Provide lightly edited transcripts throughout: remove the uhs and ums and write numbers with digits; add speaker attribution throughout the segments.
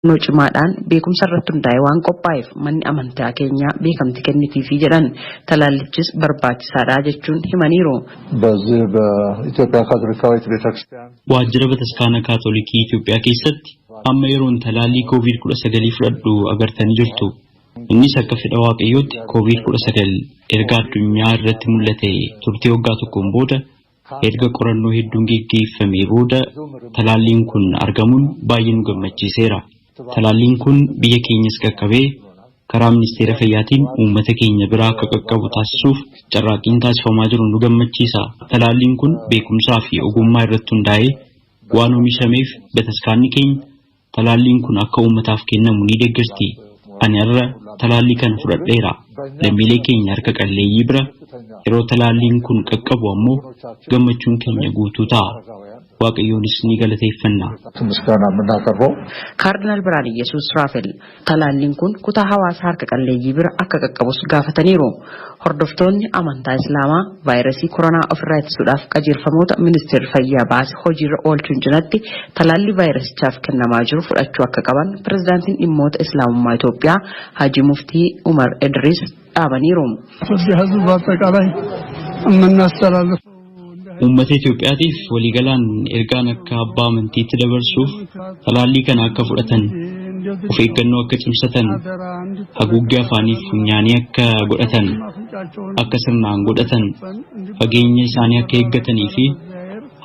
Speaker 1: Cimaadhaan beekumsa irratti hundaa'e waan qophaa'eef manni amantaa keenyaa beekamtii kennitiifi jedhan, talaallichis barbaachisaadha jechuun himaniiru.
Speaker 2: በዚህ በኢትዮጵያ ካቶሊካዊት ቤተክርስቲያን
Speaker 3: Waajjira Bataskaana Kaatolikii Itoophiyaa keessatti amma yeroon talaallii COVID-19 fudhadhu agartanii jirtu. Innis akka fedha Waaqayyootti COVID-19 erga addunyaa irratti mul'ate turtii waggaa tokkoon booda, erga qorannoo hedduun geggeeffamee booda talaalliin kun argamuun baay'ee nu gammachiiseera. Talaalliin kun biyya keenyas qaqqabee karaa ministeera fayyaatiin uummata keenya biraa akka qaqqabu taasisuuf carraaqqiin taasifamaa jiru nu gammachiisa. Talaalliin kun beekumsaa fi ogummaa irratti hundaa'ee waan oomishameef bataskaanni keenya talaalliin kun akka uummataaf kennamu ni deeggarti. Ani har'a talaallii kana fudhadheera. Lammiilee keenya harka qalleeyyii bira yeroo talaalliin kun qaqqabu ammoo gammachuun keenya guutuu ta'a. Waaqayyoonis ni galateeffanna.
Speaker 2: ምስጋና የምናቀርበው
Speaker 1: Kaardinaal Birhaan Iyyasuus Raafel talaalliin kun kutaa hawaasa harka qalleeyyii bira akka qaqqabus gaafataniiru. Hordoftoonni amantaa Islaamaa vaayirasii koronaa ofirraa ittisuudhaaf qajeelfamoota ministeerri fayyaa baase hojiirra oolchuun cinatti talaallii vaayirasichaaf kennamaa jiru fudhachuu akka qaban pirezidaantiin dhimmoota Islaamummaa Itoophiyaa Haji Muftii Umar Idris dhaamaniiru.
Speaker 4: ኢትዮጵያ ሕዝብ በአጠቃላይ የምናስተላልፈው
Speaker 3: Uummata Itoophiyaatiif waliigalaan ergaan akka abbaa amantiitti dabarsuuf talaallii kana akka fudhatan, of eeggannoo akka cimsatan, haguuggee afaaniif funyaanii akka godhatan, akka sirnaan godhatan, fageenya isaanii akka eeggatanii fi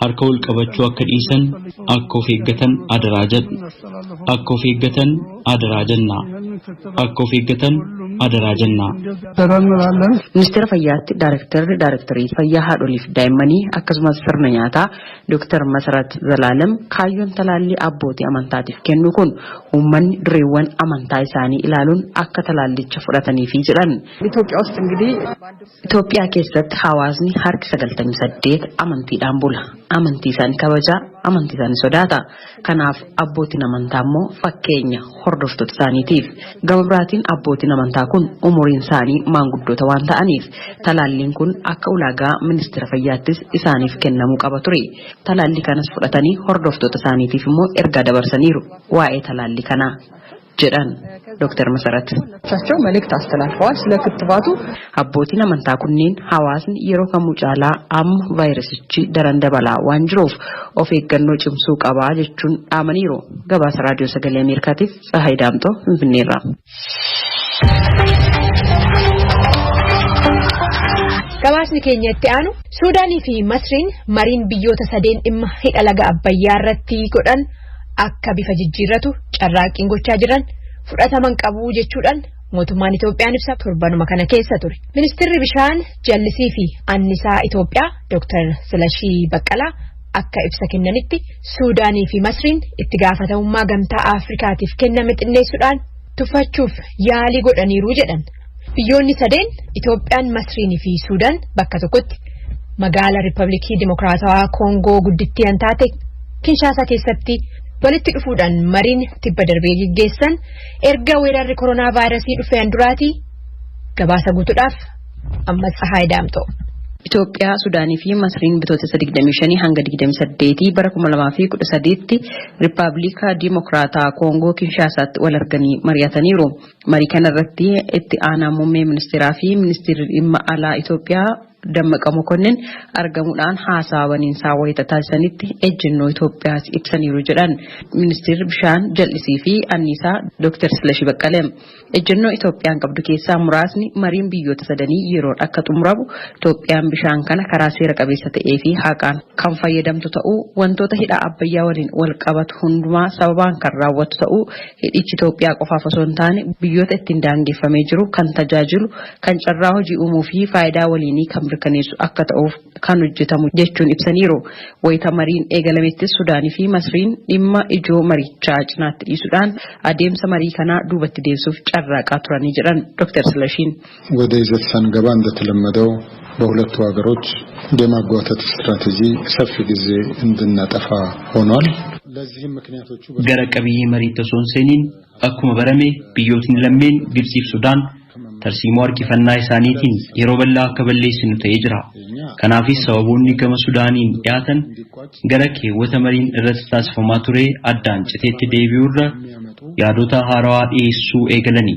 Speaker 3: harka wal qabachuu akka dhiisan, akka of eeggatan adaraa jedhu. Akka of eeggatan adaraa jenna. Akka of eeggatan adaraa jenna.
Speaker 4: እንላለን።
Speaker 1: Ministeera Fayyaatti Daarektarri Daarektarii Fayyaa Haadholii fi Daa'immanii akkasumas sirna nyaataa Dr. Masarat Zalaalem kaayyoon talaallii abbootii amantaatiif kennu kun uummanni dureewwan amantaa isaanii ilaaluun akka talaallicha fudhataniifi jedhan.
Speaker 5: ኢትዮጵያ ውስጥ እንግዲህ
Speaker 1: Itoophiyaa keessatti hawaasni harki 98 amantiidhaan bula. Amantii isaanii kabajaa, amantii isaanii sodaata. Kanaaf abbootiin amantaa immoo fakkeenya hordoftoota isaaniitiif. Gama biraatiin abbootiin amantaa kun umuriin isaanii maanguddoota waan ta'aniif talaalliin kun akka ulaagaa ministeera fayyaattis isaaniif kennamuu qaba ture. Talaallii kanas fudhatanii hordoftoota isaaniitiif immoo ergaa dabarsaniiru waa'ee talaallii kanaa jedhan Dr. Masarat.
Speaker 5: ቻቸው መልእክት አስተላልፈዋል። ስለ ክትባቱ
Speaker 1: Abbootiin amantaa kunneen hawaasni yeroo kamuu caalaa amma vaayirasichi daran dabalaa waan jiruuf of eeggannoo cimsuu qabaa jechuun dhaamaniiru. Gabaasa Raadiyoo Sagalee Ameerikaatiif Tsahaay Daamxoo Finfinneerraa.
Speaker 6: Gabaasni keenya itti aanu Suudaanii fi Masriin mariin biyyoota sadeen dhimma hidha laga Abbayyaa irratti godhan akka bifa jijjiirratu carraaqqiin gochaa jiran fudhataman qabu jechuudhaan mootummaan Itoophiyaan ibsa torbanuma kana keessa ture. Ministeerri bishaan jallisii fi annisaa Itoophiyaa Dr. Silashii Baqqalaa akka ibsa kennanitti Suudaanii fi Masriin itti gaafatamummaa gamtaa Afrikaatiif kenname xinneessuudhaan tuffachuuf yaalii godhaniiru jedhan. Biyyoonni sadeen Itoophiyaan, Masriinii fi Suudaan bakka tokkotti magaala Riippaabilikii Dimokiraatawaa Koongoo guddittii an taate Kinshaasaa keessatti walitti dhufuudhaan mariin tibba darbee geggeessan erga weerarri koronaa vaayirasii dhufeen duraatii. Gabaasa guutuudhaaf amma Tsahaay Daamxoo.
Speaker 1: Itoophiyaa, Sudaanii fi Masriin Bitootessa 25 hanga 28 bara 2013tti Riippaabilika Dimokiraataa Koongoo Kinshaasaatti wal arganii mari'ataniiru. Marii kanarratti itti aanaa muummee ministeeraa fi ministeerri dhimma alaa Itoophiyaa Dammaqa Mokonnin argamuudhaan haasaa waliinsaa wayita taasisanitti ejjennoo Itoophiyaas ibsaniiru jedhan ministeerri bishaan jal'isii fi anniisaa Dr. Silashii Baqqalee. Ejjennoo Itoophiyaan qabdu keessaa muraasni mariin biyyoota sadanii yeroon akka xumuramu, Itoophiyaan bishaan kana karaa seera qabeessa ta'ee fi haqaan kan fayyadamtu ta'uu, wantoota hidha Abbayyaa waliin wal qabatu hundumaa sababaan kan raawwatu ta'uu, hidhichi Itoophiyaa qofaaf osoo hin taane biyyoota ittiin daangeffamee jiru kan tajaajilu, kan carraa hojii uumuu fi faayidaa waliinii kan mirkaneessu akka ta'uuf kan hojjetamu jechuun ibsaniiru. Wayita mariin eegalamettis Sudaanii fi Masriin dhimma ijoo marichaa cinaatti dhiisuudhaan adeemsa marii kanaa duubatti deebisuuf carraaqaa turanii jedhan Dr. Silashiin.
Speaker 7: ወደ ይዘት ሳንገባ እንደተለመደው በሁለቱ ሀገሮች የማጓተት ስትራቴጂ ሰፊ ጊዜ እንድናጠፋ ሆኗል። ለዚህም ምክንያቶቹ
Speaker 3: Gara qabiyyee mariitti osoo hin seeniin akkuma barame biyyootni lammeen Gibxii fi Sudaan tarsiimoo harkifannaa isaaniitiin yeroo bal'aa akka balleessinu ta'ee jira. Kanaafis sababoonni gama Sudaaniin dhiyaatan gara keewwata mariin irratti taasifamaa ture addaan citeetti deebi'uurra yaadota haarawaa dhiyeessuu eegalani.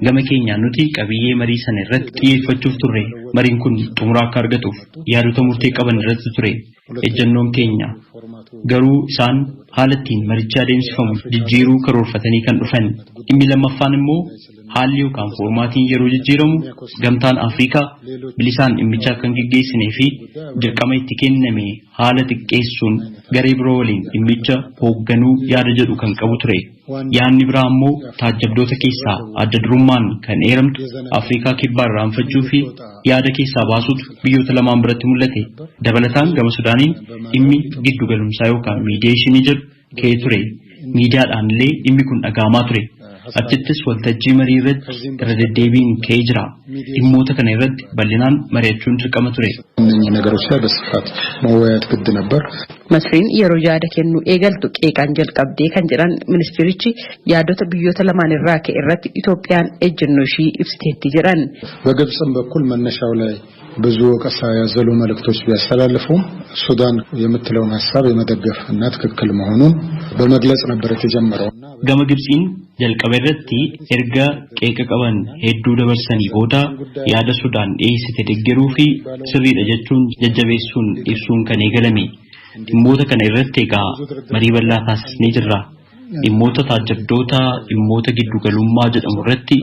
Speaker 3: Gama keenyaan nuti qabiyyee marii sana irratti xiyyeeffachuuf turre. Mariin kun xumura akka argatuuf yaadota murtee qaban irratti ture ejjennoon keenya. Garuu isaan haala ittiin marichi adeemsifamu jijjiiruu karoorfatanii kan dhufan. Dhimmi lammaffaan immoo haalli yookaan foormaatiin yeroo jijjiiramu gamtaan Afrikaa bilisaan dhimmicha kan geggeessinee fi dirqama itti kenname haala xiqqeessuun garee biroo waliin dhimmicha hoogganuu yaada jedhu kan qabu ture. Yaadni biraa immoo taajjabdoota keessaa adda durummaan kan eeramtu Afrikaa kibbaa irraanfachuu fi yaada keessaa baasutu biyyoota lamaan biratti mul'ate. Dabalataan gama Sudaaniin dhimmi giddu galumsaa yookaan miidiyeeshinii jedhu ka'ee ture. Miidiyaadhaan illee dhimmi kun dhaga'amaa ture. Achittis waltajjii marii irratti irra deddeebiin ka'ee jira. Dhimmoota kana irratti bal'inaan mari'achuun dirqama ture.
Speaker 7: እነኚህ ነገሮች ላይ በስፋት መወያየት ግድ ነበር።
Speaker 1: Masriin yeroo yaada kennuu eegaltu qeeqaan jalqabdee kan jedhan ministirichi, yaadota biyyoota lamaan irraa ka'e irratti Itoophiyaan ejjennoo ishii ibsiteetti jedhan.
Speaker 7: በግብፅም በኩል መነሻው ላይ ብዙ ወቀሳ ያዘሉ መልእክቶች ቢያስተላልፉም ሱዳን የምትለውን ሀሳብ የመደገፍ እና ትክክል መሆኑን በመግለጽ ነበር የተጀመረው።
Speaker 3: Gama Gibxiin jalqaba irratti erga qeeqa qaban hedduu dabarsanii booda yaada Sudaan dhiyeessite deeggaruu fi sirriidha jechuun jajjabeessuun ibsuun kan eegalame. Dhimmoota kana irratti egaa marii bal'aa taasisnee jirra. Dhimmoota taajjabdoota, dhimmoota giddugalummaa jedhamu irratti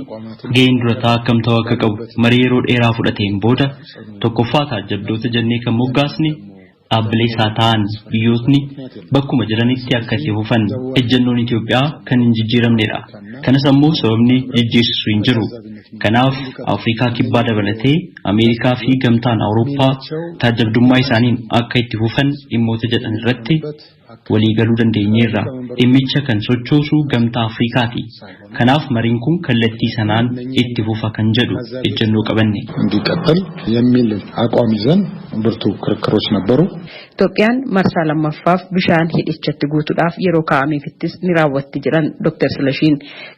Speaker 3: gaheen durataa akkam ta'uu akka qabu marii yeroo dheeraa fudhateen booda, tokkoffaa taajjabdoota jennee kan moggaasne dhaabbilee isaa ta'an biyyootni bakkuma jiranitti akka itti fufan ejjennoon Itoophiyaa kan hin jijjiiramnedha. Kanas ammoo sababni jijjiirsisu hin jiru. Kanaaf Afrikaa kibbaa dabalatee Ameerikaa fi gamtaan Awurooppaa taajjabdummaa isaaniin akka itti fufan dhimmoota jedhan irratti waliigaluu dandeenyeerra. Dhimmicha kan sochoosu gamtaa Afrikaati. Kanaaf mariin kun kallattii sanaan itti fufa kan jedhu ejjennoo qabanne.
Speaker 7: እንዲቀጥል የሚል አቋም ይዘን ብርቱ ክርክሮች ነበሩ።
Speaker 1: Itoophiyaan marsaa lammaffaaf bishaan hidhichatti guutuudhaaf yeroo kaa'ameefittis ni raawwatti jedhan Dr. Silashiin.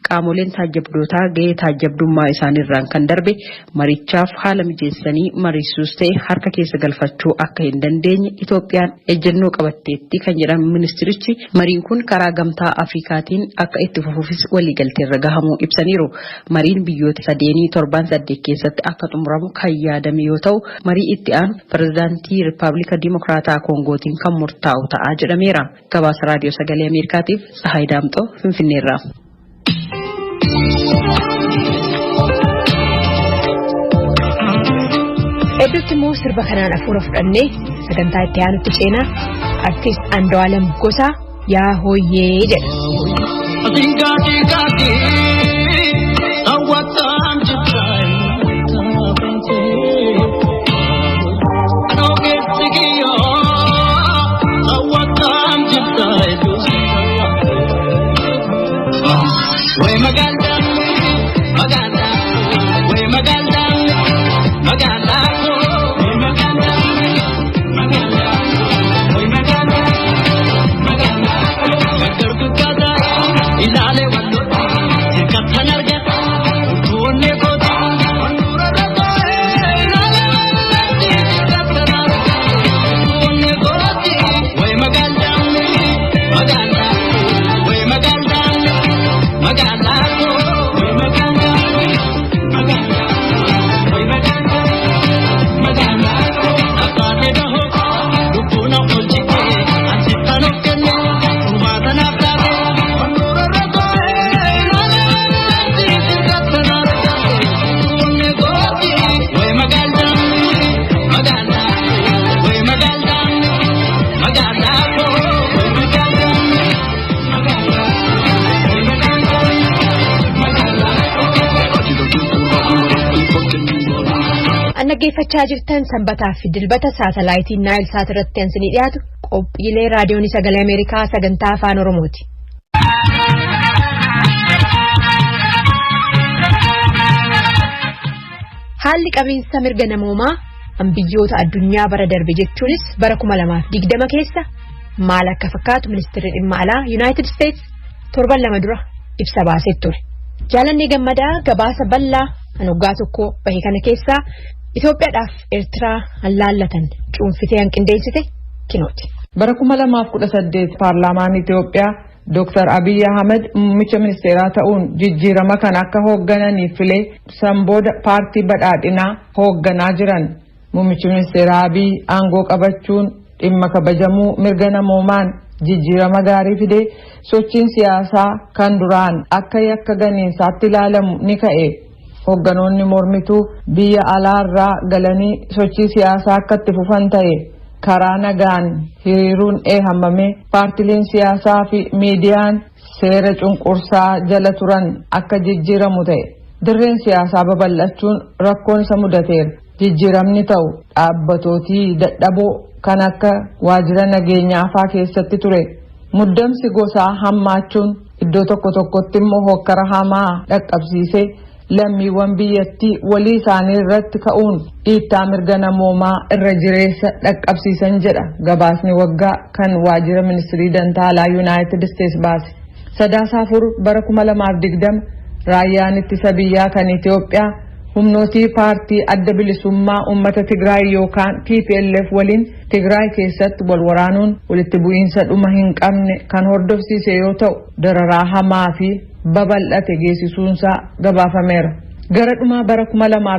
Speaker 1: Qaamoleen taajjabdootaa gahee taajjabdummaa isaaniirraan kan darbe marichaaf haala mijeessanii mariisuus ta'e harka keessa galfachuu akka hin dandeenye Itoophiyaan ejjennoo qabatteetti kan jedhan ministirichi, mariin kun karaa gamtaa Afrikaatiin akka itti fufuufis waliigalteerra gahamuu ibsaniiru. Mariin biyyoota sadeenii torban 8 keessatti akka xumuramu kan yaadame yoo ta'u, marii itti aanu pirezidaantii Riippaabilika Dimokiraataa Koongootiin kan murtaa'u ta'a jedhameera. Gabaasa Raadiyoo Sagalee Ameerikaatiif Tsahaay Daamxoo Finfinneerraa.
Speaker 6: Hedduutti immoo sirba kanaan hafuura fudhannee sagantaa itti aanutti ceenaa. Artiist Andu'aalem Gosaa "Yaa Hooyyee" jedha. Dhaggeeffachaa jirtan sanbataa fi dilbata saatalaayitii Naayil Saat irratti isinii dhiyaatu qophiilee raadiyoon Sagalee Ameerikaa sagantaa Afaan Oromooti. Haalli qabiinsa mirga namoomaa biyyoota addunyaa bara darbe, jechuunis bara 2020 keessa maal akka fakkaatu ministeerri dhimma alaa Yuunaayitid Isteets torban 2 dura ibsa baasee ture. Jaalannee Gammadaa gabaasa bal'aa kan waggaa tokko bahe kana keessaa Itoophiyaadhaaf Eertiraa laallatan cuunfitee han qindeessite kinooti.
Speaker 8: Bara 2018 paarlaamaan Itoophiyaa Dr. Abiy Ahmed muummicha ministeeraa ta'uun jijjiirama kan akka hooggananiif filee san booda paartii badhaadhinaa hoogganaa jiran. Muummichi ministeeraa Abiy aangoo qabachuun dhimma kabajamuu mirga namoomaan jijjiirama gaarii fidee sochiin siyaasaa kan duraan akka yakka ganiinsaatti ilaalamu ni ka'e. Hoogganoonni mormituu biyya alaarraa galanii sochii siyaasaa akka itti fufan ta'e. Karaa nagaan hiriiruun eehammame paartileen siyaasaa fi miidiyaan seera cunqursaa jala turan akka jijjiiramu ta'e. Dirreen siyaasaa babal'achuun rakkoon isa mudateera. Jijjiiramni ta'u dhaabbatootii dadhaboo kan akka waajjira nageenyaa faa keessatti ture. Muddamsi gosaa hammaachuun iddoo tokko tokkotti immoo hokkara hamaa dhaqqabsiisee lammiiwwan biyyattii walii isaanii irratti ka'uun dhiittaa mirga namoomaa irra jireessa dhaqqabsiisan jedha gabaasni waggaa kan waajjira ministirii dantaalaa Yuunaayitid Isteets baase. Sadaasa 4 bara 2020 raayyaan ittisa biyyaa kan Itoophiyaa humnootii paartii adda bilisummaa uummata Tigraay yookaan TPLF waliin Tigraay keessatti wal waraanuun walitti bu'iinsa dhuma hin qabne kan hordofsiise yoo ta'u, dararaa hamaa fi babal'ate geessisuunsaa gabaafameera. Gara dhumaa bara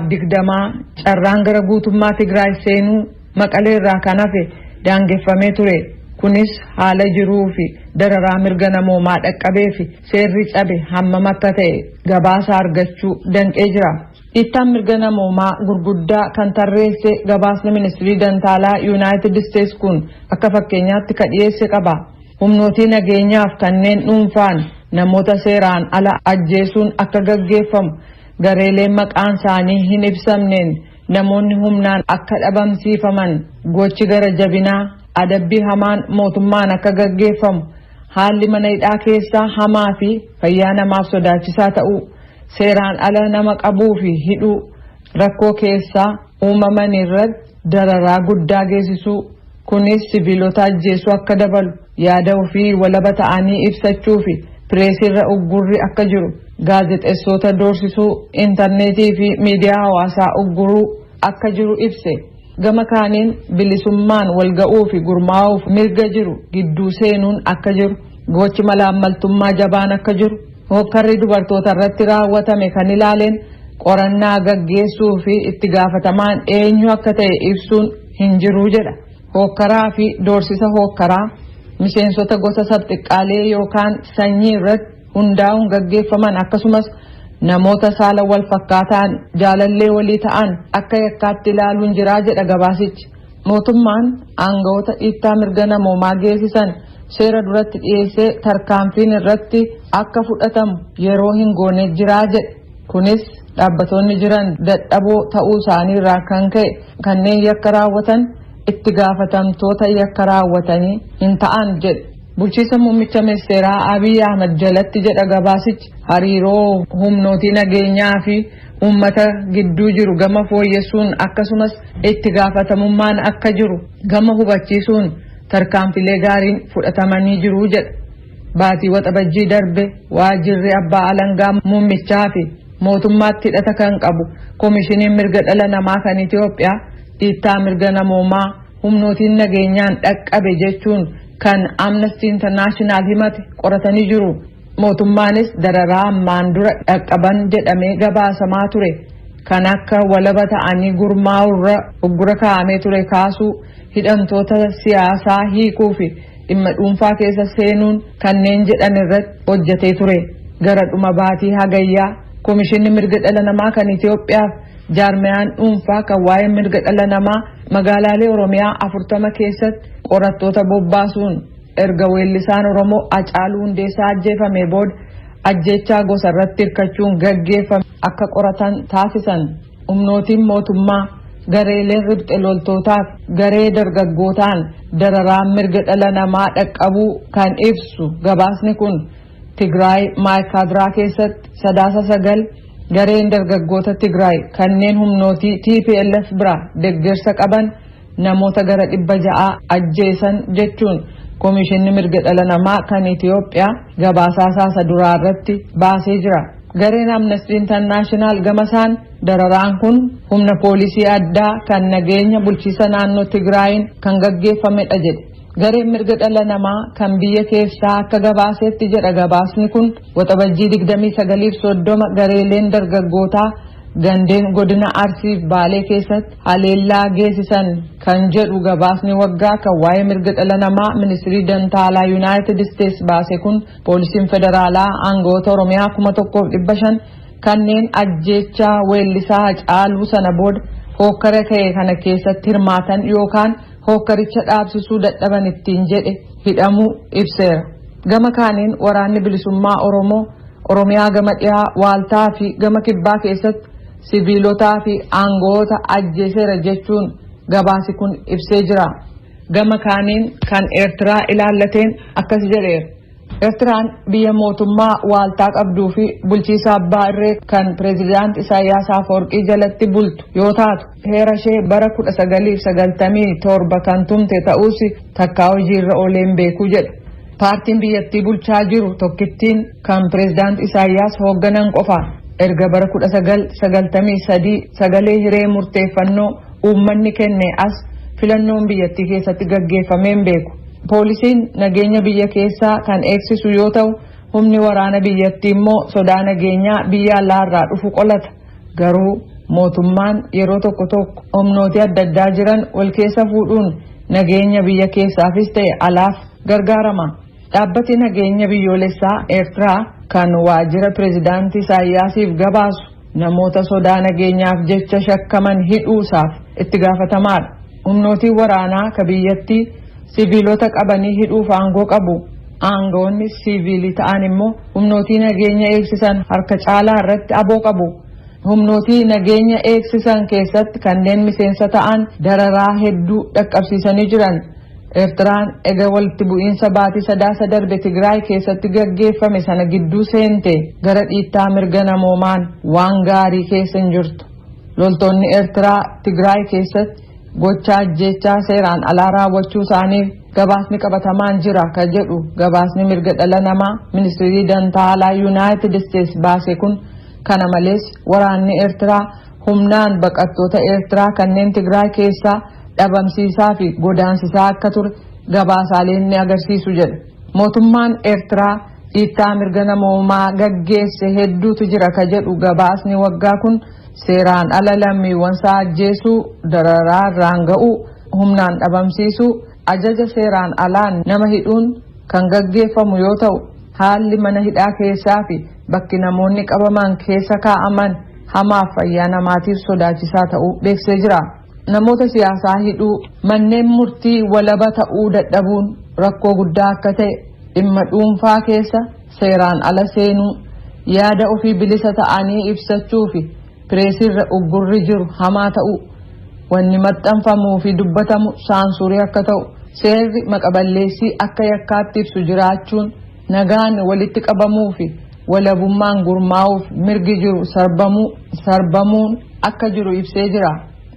Speaker 8: 2020 carraan gara guutummaa Tigraay seenuu Maqalee irraa kan hafe daangeffamee ture. Kunis haala jiruu fi dararaa mirga namoomaa dhaqqabee fi seerri cabe hammam akka ta'e gabaasa argachuu danqee jira. Dhiittaan mirga namoomaa gurguddaa kan tarreesse gabaasni ministirii dantaalaa Yuunaayitid Isteets kun akka fakkeenyaatti ka dhiyeesse qaba. Humnootii nageenyaaf kanneen dhuunfaan namoota seeraan ala ajjeesuun akka gaggeeffamu, gareeleen maqaan isaanii hin ibsamneen namoonni humnaan akka dhabamsiifaman, gochi gara jabinaa adabbii hamaan mootummaan akka gaggeeffamu, haalli mana hidhaa keessaa hamaa fi fayyaa namaaf sodaachisaa ta'uu, seeraan ala nama qabuu fi hidhuu, rakkoo keessaa uumaman irratti dararaa guddaa geessisuu, kunis sibiilota ajjeesuu akka dabalu, yaada ofii walaba ta'anii ibsachuu fi pireesirra uggurri akka jiru, gaazexeessota doorsisuu, intarneetii fi miidiyaa hawaasaa ugguruu akka jiru ibse. Gama kaaniin bilisummaan walga'uu fi gurmaa'uuf mirga jiru gidduu seenuun akka jiru, gochi malaammaltummaa jabaan akka jiru, hokkarri dubartoota irratti raawwatame kan ilaaleen qorannaa gaggeessuu fi itti gaafatamaan eenyu akka ta'e ibsuun hin jiru jedha. Hokkaraa fi doorsisa hokkaraa miseensota gosa sabxiqqaalee yookaan sanyii irratti hundaa'uun gaggeeffaman, akkasumas namoota saala wal fakkaataan jaalallee walii ta'an akka yakkaatti ilaaluun jiraa jedha gabaasichi. Mootummaan aangawoota dhiittaa mirga namoomaa geessisan seera duratti dhiyeessee tarkaanfiin irratti akka fudhatamu yeroo hin goone jiraa jedhe. Kunis dhaabbatoonni jiran dadhaboo ta'uu isaanii irraa kan ka'e kanneen yakka raawwatan itti gaafatamtoota yakka raawwatanii hin ta'an jedhe. Bulchiisa muummicha ministeeraa Abiy Ahmed jalatti, jedha gabaasichi, hariiroo humnootii nageenyaa fi uummata gidduu jiru gama fooyyessuun, akkasumas itti gaafatamummaan akka jiru gama hubachiisuun tarkaanfilee gaariin fudhatamanii jiru jedha. Baatii Waxabajjii darbe waajjirri abbaa alangaa muummichaa fi mootummaatti hidhata kan qabu koomishiniin mirga dhala namaa kan Itoophiyaa dhiittaa mirga namoomaa humnootiin nageenyaan dhaqqabe jechuun kan Amnesty International himate qoratanii jiru. Mootummaanis dararaa ammaan dura dhaqqaban jedhamee gabaasamaa ture kan akka walaba ta'anii gurmaa'urra uggura kaa'amee ture kaasuu, hidhamtoota siyaasaa hiikuu fi dhimma dhuunfaa keessa seenuun kanneen jedhan irratti hojjetee ture. Gara dhuma baatii hagayyaa Koomishinni mirga dhala namaa kan Itoophiyaaf jaarmiyaan dhuunfaa kan waa'ee mirga dhala namaa magaalaalee Oromiyaa 40 keessatti qorattoota bobbaasuun erga weellisaan Oromoo Hacaaluu Hundeessaa ajjeefame booda ajjechaa gosa irratti hirkachuun gaggeeffame akka qoratan taasisan. Humnootiin mootummaa, gareeleen riphxe loltootaaf garee dargaggootaan dararaan mirga dhala namaa dhaqqabuu kan ibsu gabaasni kun, Tigraay Maayikaadiraa keessatti Sadaasa 9 gareen dargaggoota Tigraay kanneen humnootii TPLF bira deeggarsa qaban namoota gara 600 ajjeesan jechuun Koomishinni mirga dhala namaa kan Itiyoophiyaa gabaasaa isaa duraa irratti baasee jira. Gareen Amnesty International gamasaan dararaan kun humna poolisii addaa kan nageenya bulchiisa naannoo Tigraayin kan gaggeeffamedha jedhe. Gareen mirga dhala namaa kan biyya keessaa akka gabaasetti jedha gabaasni kun, Waxabajjii 29 fi 30 gareeleen dargaggootaa gandeen godina Arsiif Baalee keessatti haleellaa geessisan kan jedhu gabaasni waggaa kan waa'ee mirga dhala namaa ministirii dantaa alaa Yuunaayitid Isteets baase kun, poolisiin federaalaa aangawoota Oromiyaa 1500 kanneen ajjeechaa weellisaa Hacaaluu sana booda hookkara ka'e kana keessatti hirmaatan yookaan hookkaricha dhaabsisuu dadhaban ittiin jedhe hidhamuu ibseera. Gama kaaniin Waraanni Bilisummaa Oromoo Oromiyaa gama dhiyaa, waaltaa fi gama kibbaa keessatti siviilotaa fi aangawoota ajjeeseera jechuun gabaasi kun ibsee jira. Gama kaaniin kan Eertiraa ilaallateen akkas jedheera. Eertiraan biyya mootummaa waaltaa qabduu fi bulchiisa abbaa irree kan pireezidaant Isaayyaas Afawarqii jalatti bultu yoo taatu, heera ishee bara 1997 kan tumte ta'us takkaa hojiirra ooleen beekuu jedha. Paartiin biyyattii bulchaa jiru tokkittiin kan pireezidaant Isaayyaas hoogganan qofa. Erga bara 1993 sagalee hiree murteeffannoo uummanni kenne as filannoon biyyattii keessatti gaggeeffameen beeku. Poolisiin nageenya biyya keessaa kan eegsisu yoo ta'u, humni waraana biyyattii immoo sodaa nageenyaa biyya alaarraa dhufu qolata. Garuu mootummaan yeroo tokko tokko humnooti adda addaa jiran wal keessa fuudhuun nageenya biyya keessaafis ta'e alaaf gargaarama. Dhaabbati nageenya biyyoolessaa Eertiraa kan waajjira pireezidaantii Isaayyaasiif gabaasu namoota sodaa nageenyaaf jecha shakkaman hidhuusaaf itti gaafatamaadha. Humnootiin waraanaa ka biyyattii siviilota qabanii hidhuuf aangoo qabu. Aangawoonni siviilii ta'an immoo humnootii nageenya eegsisan harka caalaa irratti aboo qabu. Humnootii nageenya eegsisan keessatti kanneen miseensa ta'an dararaa hedduu dhaqqabsiisanii jiran. Eertiraan ega walitti bu'iinsa baatii Sadaasa darbe Tigraay keessatti gaggeeffame sana gidduu seente gara dhiittaa mirga namoomaan waan gaarii keessa hin jirtu. Loltoonni Eertiraa Tigraay keessatti gocha ajjeechaa seeraan alaa raawwachuu isaaniif gabaasni qabatamaan jira kan jedhu gabaasni mirga dhala namaa ministirii dantaa alaa Yuunaayitid Isteets baase kun, kana malees waraanni Eertiraa humnaan baqattoota Eertiraa kanneen Tigraay keessaa dhabamsiisaa fi godaansisaa akka ture gabaasaaleen ni agarsiisu jedha. Mootummaan Eertiraa dhiittaa mirga namoomaa gaggeesse hedduutu jira ka jedhu gabaasni waggaa kun, seeraan ala lammiiwwan isaa ajjeesuu, dararaa irraan ga'uu, humnaan dhabamsiisuu, ajaja seeraan alaan nama hidhuun kan gaggeeffamu yoo ta'u, haalli mana hidhaa keessaa fi bakki namoonni qabaman keessa kaa'aman hamaaf fayyaa namaatiif sodaachisaa ta'uu beeksisee jira. Namoota siyaasaa hidhuu, manneen murtii walaba ta'uu dadhabuun rakkoo guddaa akka ta'e, dhimma dhuunfaa keessa seeraan ala seenuu, yaada ofii bilisa ta'anii ibsachuu fi pireesirra uggurri jiru hamaa ta'uu, wanni maxxanfamuu fi dubbatamu saansurii akka ta'u, seerri maqaballeessii akka yakkaatti ibsu jiraachuun, nagaan walitti qabamuu fi walabummaan gurmaa'uuf mirgi jiru sarbamuun akka jiru ibsee jira.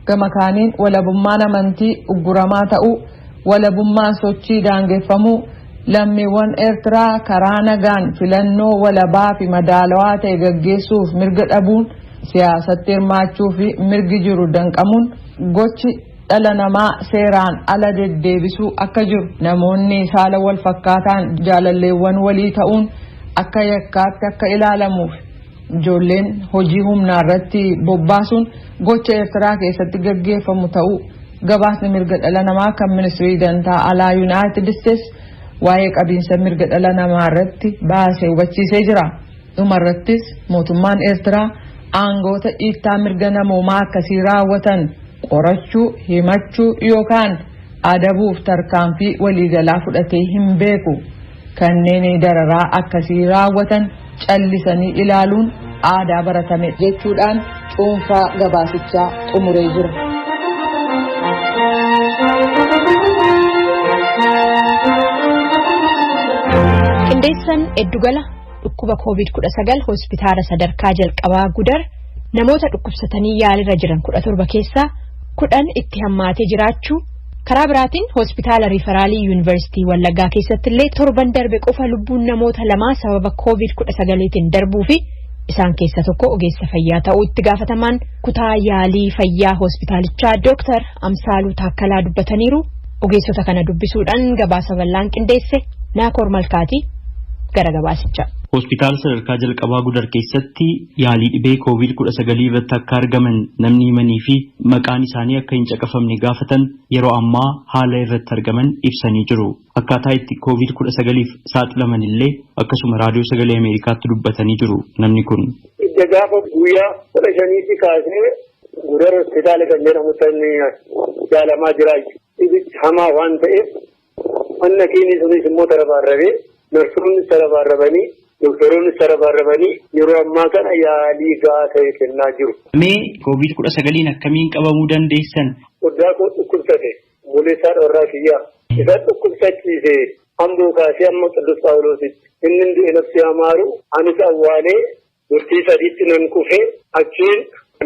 Speaker 8: Gama kaaniin walabummaan amantii ugguramaa ta'uu, walabummaan sochii daangeffamuu, lammiiwwan Eertiraa karaa nagaan filannoo walabaa fi madaalawaa ta'e gaggeessuuf mirga dhabuun, siyaasatti hirmaachuu fi mirgi jiru danqamuun, gochi dhala namaa seeraan ala deddeebisuu akka jiru, namoonni saala wal fakkaataan jaalalleewwan walii ta'uun akka yakkaatti akka ilaalamuuf, ijoolleen hojii humnaa irratti bobbaasuun gocha Eertiraa keessatti gaggeeffamu ta'uu gabaasni mirga dhala namaa kan ministirii dantaa alaa Yuunaayitid Isteets waa'ee qabiinsa mirga dhala namaa irratti baasee hubachiisee jira. Dhumarrattis mootummaan Eertiraa aangoota dhiittaa mirga namoomaa akkasii raawwatan qorachuu, himachuu yookaan adabuuf tarkaanfii waliigalaa fudhatee hin beeku. Kanneen dararaa akkasii raawwatan callisanii ilaaluun aadaa baratame jechuudhaan cuunfaa gabaasichaa xumuree jira.
Speaker 6: Qindeessan eddugala dhukkuba COVID-19 hospitaala sadarkaa jalqabaa Gudar namoota dhukkubsatanii yaalirra jiran 17 keessaa 10 itti hammaatee jiraachuu, karaa biraatiin hospitaala riifaraalii Yuunivarsiitii Wallaggaa keessatti illee torban darbe qofa lubbuun namoota lamaa sababa COVID-19tiin darbuu fi isaan keessa tokko ogeessa fayyaa ta'uu itti gaafatamaan kutaa yaalii fayyaa hospitaalichaa Dooktar Amsaaluu Taakkalaa dubbataniiru. Ogeessota kana dubbisuudhaan gabaasa bal'aan qindeesse Naakoor Malkaatii gara gabaasichaa.
Speaker 3: Hospitaala sadarkaa jalqabaa Gudar keessatti yaalii dhibee COVID-19 irratti akka argaman namni himanii fi maqaan isaanii akka hin caqafamne gaafatan yeroo ammaa haala irratti argaman ibsanii jiru. Akkaataa itti COVID-19f saaxilaman illee akkasuma Raadiyoo Sagalee Ameerikaatti dubbatanii jiru namni kun.
Speaker 9: Idda gaafa guyyaa 15tti kaasee Gudar hospitaala kan jedhamutti inni yaalamaa jira. Dhibichi hamaa waan ta'eef manna keenya sunis immoo tarabaarrabee, narsoonni tarabaarrabanii, doktoroonni tarabaarrabanii yeroo ammaa kana yaalii gahaa ta'e kennaa jiru.
Speaker 3: Mee COVID-19 akkamiin qabamuu dandeessan?
Speaker 9: Foddaa koo dhukkubsate, obboleessaa dhoorraa kiyyaa. Isa dhukkubsachiise Amboo kaasee amma Qidus Phaawuloositti. Inni du'e, nafsi hamaaru, anis awwaalee bultii 3tti nan kufee, achiin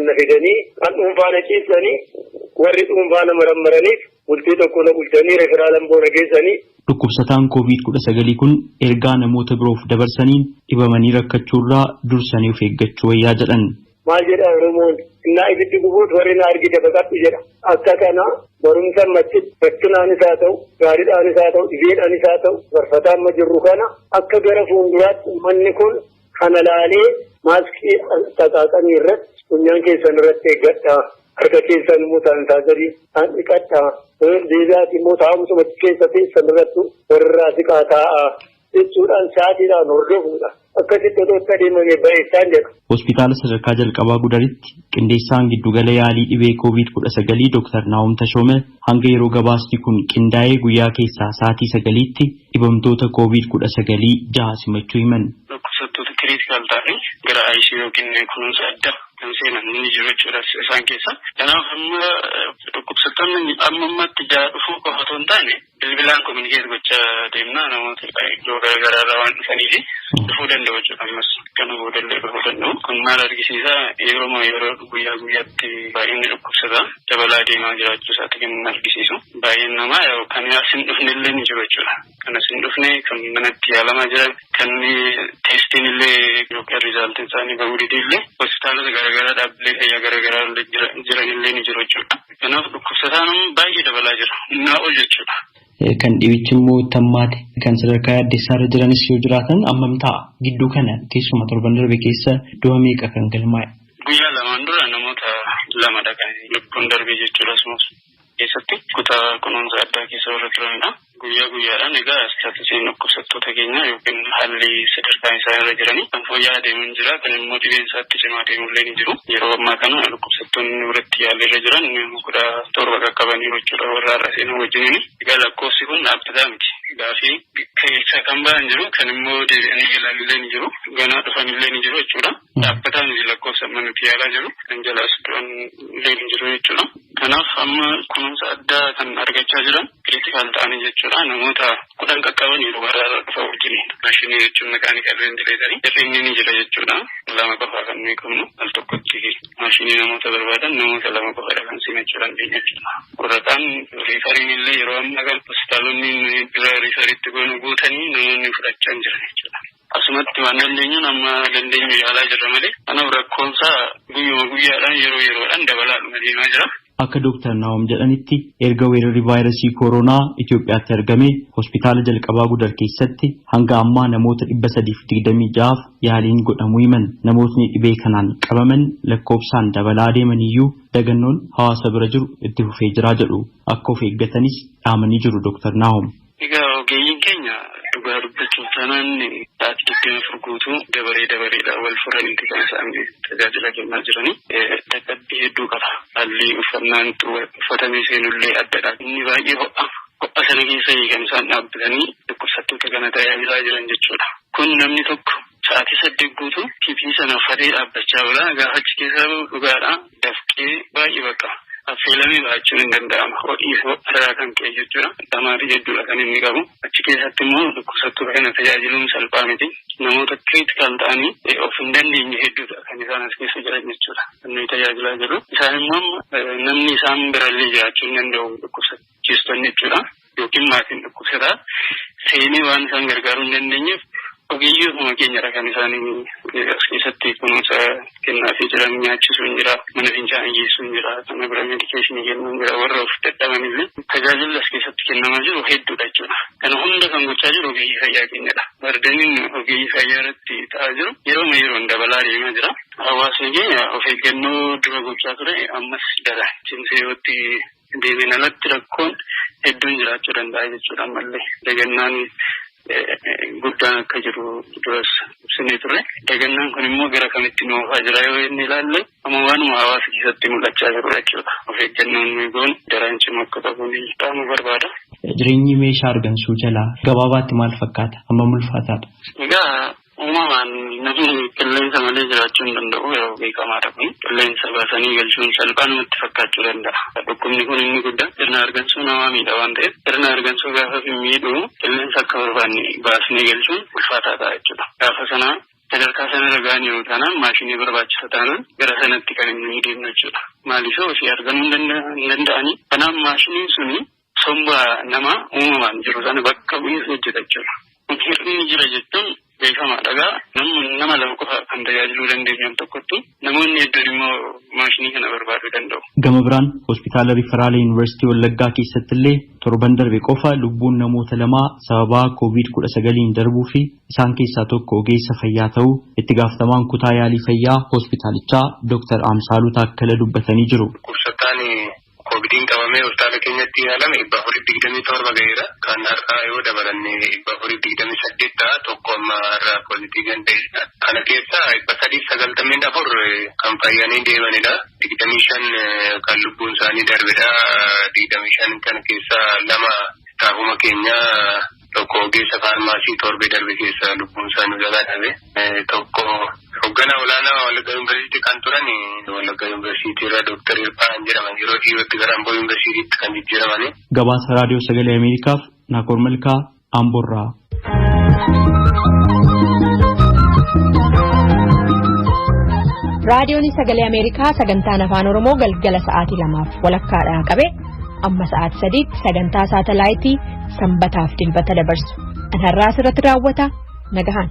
Speaker 9: na fidanii kan dhuunfaa na ciibsanii, warri dhuunfaa na marammaraniif bultii tokko na bulchanii referral Amboo na geessanii.
Speaker 3: Dhukkubsataan COVID-19 kun ergaa namoota biroof dabarsaniin dhibamanii rakkachuurraa dursanii of eeggachuu wayyaa jedhan.
Speaker 9: Maal jedha Oromoon? Innaa ibiddi gubuut warri na argite baqadhu jedha. Akka kana barumsa machitti rakkinaanis haa ta'u, gaariidhaanis haa ta'u, dhibeedhaanis haa ta'u, barfataa amma jirru kana akka gara fuulduraatti uummanni kun kana laalee maaskii xaxaaqanii irratti, funyaan keessan irratti eeggadhaa. Harka keessan immoo saanitaayizarii isaan dhiqadhaa. Deebi'aati immoo taa'umsuma keessa teessan irrattu warrirraa siqaa taa'aa jechuudhaan sa'aatiidhaan hordofuudha. Akkasitti otoo itti adeemame bareessaan jedha.
Speaker 3: Hospitaala sadarkaa jalqabaa Gudaritti qindeessaan giddugala yaalii dhibee COVID-19 Dr. Naahom Tashoome hanga yeroo gabaasni kun qindaa'ee guyyaa keessaa sa'aatii 9tti dhibamtoota COVID-19 jaha simachuu himan.
Speaker 10: Dhukkubsattoota critical ta'anii gara ICU yookiin kunuunsa addaa kan seenan ni jiru jechuudha isaan keessa. Kanaaf amma dhukkubsattoonni amma ammatti jaha dhufuu qofa otoo hin taane, bilbilaan communicate gochaa deemna, namoota iddoo garaagaraa irraa waan dhufanii fi dhufuu danda'u jechuudha, ammas kana boodallee dhufuu danda'u. Kun maal argisiisa? Yeroo yeroo guyyaa guyyaatti baay'inni dhukkubsataa dabalaa deemaa jiraachuu isaati kan inni argisiisu. Baay'een namaa kan as hin dhufne illee ni jiru jechuudha. Kan as hin dhufne, kan manatti yaalamaa jiran, kan testiin illee yookaan resultiin isaanii bahuu dide illee, hospitaalota garaagaraa, dhaabbilee fayyaa garaagaraa jiran illee ni jiru jechuudha. Kanaaf dhukkubsataan baay'ee dabalaa jira. Humnaa ol jechuudha.
Speaker 3: Kan dhibichi immoo tammaate kan sadarkaa yaaddessaarra jiranis yoo jiraatan ammam ta'a? Gidduu kana keessuma torban darbe keessa du'a meeqa kan galmaa'e?
Speaker 10: Guyyaa lamaan dura namoota lamadha kan lubbuun darbee jechuudha, asumas keessatti kutaa kunuunsa addaa keessa warra turanidha. Guyyaa guyyaadhaan egaa statusiin dhukkubsattoota keenya yookiin haalli sadarkaan isaan irra jiranii kan fooyya'aa deemuun jira, kan immoo dhibeen isaatti cimaa deemullee ni jiru. Yeroo ammaa kana dhukkubsattoonni biratti yaalii irra jiran 17 qaqqabaniiru jechuudha warra har'a seenuu wajjiniin. Egaa lakkoofsi kun dhaabbataa miti. Gaafii keessaa kan ba'an jiru, kan immoo deebi'anii galanillee ni jiru, ganaa dhufanillee ni jiru jechuudha. Dhaabbataa miti lakkoofsa amma nuti yaalaa jiru, kan jalaas du'an illee ni jiru jechuudha. Kanaaf amma kunuunsa addaa kan argachaa jiran critical ta'anii jechuudha. Namoota 10 qaqqabaniiru warra har'a dhufa wajjiniin. Maashinii jechuun mechanical ventilatorii hir'inni ni jira jechuudha. Lama qofaa kan nuyi qabnu, al tokkotti maashinii namoota barbaadan namoota lama qofaadha kan simachuu dandeenya jechuudha. Warra kaan referiin illee yeroo ammaa kan hospitaalonni dura referitti goonu guutanii namoonni fudhachaa hin jiran jechuudha. Asumatti waan dandeenyuun amma dandeenyu yaalaa jirra malee, kanaaf rakkoonsaa guyyuma guyyaadhaan, yeroo yeroodhaan dabalaadhuma deemaa jira.
Speaker 3: Akka Dooktar Naahom jedhanitti, erga weerarri vaayirasii koronaa Itoophiyaatti argame hospitaala jalqabaa Gudar keessatti hanga ammaa namoota 326f yaaliin godhamuu himan. Namootni dhibee kanaan qabaman lakkoofsaan dabalaa deeman iyyuu dagannoon hawaasa bira jiru itti fufee jira jedhu. Akka of eeggatanis dhaamanii jiru Dooktar Naahom.
Speaker 10: Egaa ogeeyyiin keenya dhugaa dubbachuuf taanaan sa'aatii 24 guutuu dabaree dabareedhaan wal furaniiti kan isaan tajaajila kennaa jiranii. Dadhabbii hedduu qaba. Haalli uffannaan uffatamee seenullee addadha. Inni baay'ee ho'a. Ho'a sana keessa kan isaan dhaabbatanii dhukkubsattoota kana tajaajilaa jiran jechuudha. Kun namni tokko sa'aatii 8 guutuu PPE sana uffatee dhaabbachaa oola. Gaafa achi keessa dhugaadha. Dafqee baay'ee bakka affeelamee ba'achuun hin danda'ama. Ho'ii ho'arraa kan ka'e jechuudha. Dhamaatii hedduudha kan inni qabu. Achi keessatti immoo dhukkubsattoota kana tajaajiluun salphaa miti. Namoota critical ta'anii of hin dandeenye hedduudha kan isaan as keessa jiran jechuudha. Kan nuyi tajaajilaa jirru. Isaan immoo namni isaan birallee jiraachuu hin danda'u, dhukkubsachiistonni jechuudha. Yookiin maatiin dhukkubsataa seenee waan isaan gargaaruu hin dandeenyeef Ogeeyyiin keenyadha kan isaanii as keessatti kunuunsa kennaafii jiran nyaachisuun jira, mana fincaanii geessuun jira, kana bira meedikeeshinii kennuun jira, warra of dadhabanillee tajaajilli as keessatti kennamaa jiru hedduudha jechuudha. Kana hunda kan gochaa jiru ogeeyyii fayyaa keenyadha. Bardaniin ogeeyyii fayyaa irratti ta'aa jiru yeroo yeroon dabalaa deemaa jira. Hawaasni keenya of eeggannoo dura gochaa ture ammas daran cimsee yootti deemeen alatti rakkoon hedduun jiraachuu danda'a jechuudha ammallee dagannaan guddaan akka jiru duras ibsinee turre. Dagannaan kun immoo gara kamitti nu oofaa jira yoo inni ilaalle amma waanuma hawaasa keessatti mul'achaa jiru jechuudha. Of eeggannoon nuyi goonu daran cimu akka qabu ni barbaada.
Speaker 3: Jireenyi meeshaa argansuu jalaa gabaabaatti maal fakkaata? Hammam ulfaataadha?
Speaker 10: Egaa uumamaan namni qilleensa malee jiraachuu hin danda'u yeroo beekamaadha kun. Qilleensa baasanii galchuun salphaa namatti fakkaachuu danda'a. Dhukkubni kun inni guddaan sirna argansuu namaa miidha waan ta'eef sirna argansuu gaafa miidhu qilleensa akka barbaanne baasnee galchuun ulfaataa ta'a jechuudha. Gaafa sana sadarkaa sanarra ga'an yeroo taanaan maashinii barbaachisa taanaan gara sanatti kan inni deemnu jechuudha. Maaliif ofii argamuu hin danda'anii? Kanaaf maashiniin suni somba namaa uumamaan jiru sana bakka bu'ee hojjeta jechuudha. Hir'inni jira jechuun beekamaadha. Egaa nama lama qofa kan tajaajiluu dandeenyu tokkotti namoonni hedduun immoo maashinii kana barbaaduu danda'u.
Speaker 3: Gama biraan hospitaala Riiferaala Yuunivarsiitii Wallaggaa keessatti illee torban darbe qofa lubbuun namoota lamaa sababaa COVID-19 darbuu fi isaan keessaa tokko ogeessa fayyaa ta'uu itti gaafatamaan kutaa yaalii fayyaa hospitaalichaa Dr. Amsaaluu Taakkala dubbatanii jiru.
Speaker 11: Dhukkubsataan Covidiin qabamee hospitaala keenyatti yaalame 427 ga'eera. Kan har'aa yoo dabalanne 428 ta'a. Tokko amma har'aa poozitiivii kan ta'edha. Kana keessaa 394 kan fayyanii deemanidha. 25 kan lubbuun isaanii darbedha. 25 kan keessaa lama staafuma keenyaa tokko ogeessa faarmaasii torbee darbe keessa lubbuun isaanii jalaa dhabe. Tokko hoogganaa olaanaa Wallagga Yuunivarsiitii kan turan Wallagga Yuunivarsiitii irraa Dooktar Hirphaan jedhaman yeroo dhiyootti gara Amboo Yuunivarsiitiitti kan jijjiiramani.
Speaker 3: Gabaasa Raadiyoo Sagalee Ameerikaaf Naakoor Malkaa Amboorraa.
Speaker 6: Raadiyoon Sagalee Ameerikaa sagantaan Afaan Oromoo galgala sa'aatii 2:30 qabe amma sa'aatii 3tti sagantaa saatalaayitii sanbataaf dilbata dabarsu. An har'aa asirratti raawwata. Nagahaan.